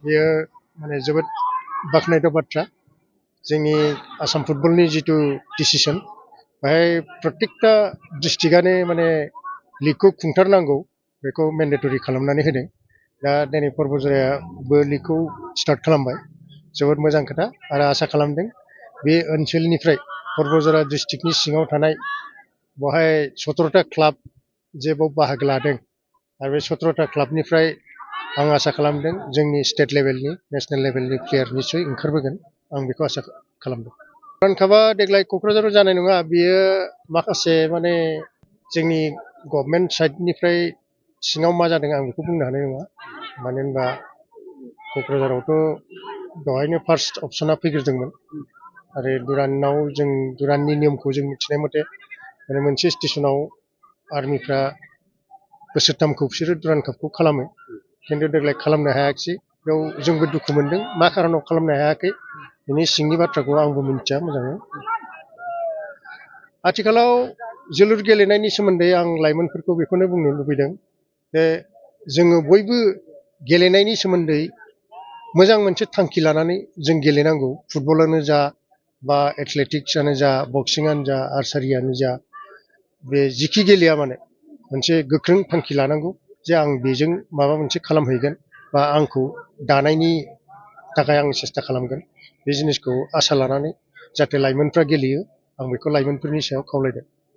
बेयो माने जोबोद बाख्नायथाव बाथ्रा जोंनि आसाम फुटबलनि जिथु डिसिसन बेहाय प्रत्येकटा डिस्ट्रिक्टआनो माने लिगखौ खुंथारनांगौ बेखौ मेन्डेटरि खालामनानै होदों दा दिनै पर्बजरायाबो लिगखौ स्टार्ट खालामबाय जोबोद मोजां खोथा आरो आसा खालामदों बे ओनसोलनिफ्राय पर्बजरा डिस्ट्रिक्टनि सिङाव थानाय बेवहाय 17टा क्लाब जे बाव बाहागो लादों आरो बे 17टा क्लाबनिफ्राय आं आसा खालामदों जोंनि स्टेट लेभेलनि नेसनेल लेभेलनि प्लेयार निस्सय ओंखारबोगोन आं बेखौ आसा खालामदों दुरान्ड कापआ देग्लाय क'क्राझाराव जानाय नङा बियो माखासे माने जोंनि गभर्नमेन्ट साइडनिफ्राय सिङाव मा जादों आं बेखौ बुंनो हानाय नङा मानो होनबा क'क्राझारावथ' बेवहायनो फार्स्ट अपसना फैग्रोदोंमोन आरो दुरान्डआव जों दुरान्डनि नियमखौ जों मिथिनाय मथे माने मोनसे स्टेसनाव आर्मिफ्रा बोसोरथामखौ बिसोरो दुरान्ड कापखौ खालामो खिन्थु देग्लाय खालामनो हायाखिसै बेयाव जोंबो दुखु मोनदों मा खारनाव खालामनो हायाखै बिनि सिंनि बाथ्राखौ आंबो मिथिया मोजाङै आथिखालाव जोलुर गेलेनायनि सोमोन्दै आं लाइमोनफोरखौ बेखौनो बुंनो लुबैदों जे जोङो बयबो गेलेनायनि सोमोन्दै मोजां मोनसे थांखि लानानै जों गेलेनांगौ फुटबलानो जा बा एथलेटिक्सआनो जा बक्सिंआनो जा आर्सारियानो जा बे जिखि गेलेया माने मोनसे गोख्रों थांखि लानांगौ जे आं बेजों माबा मोनसे खालामहैगोन बा आंखौ दानायनि थाखाय आं सेस्था खालामगोन बे जिनिसखौ आसा लानानै जाहाथे लाइमोनफ्रा गेलेयो आं बेखौ लाइमोनफोरनि सायाव खावलायदों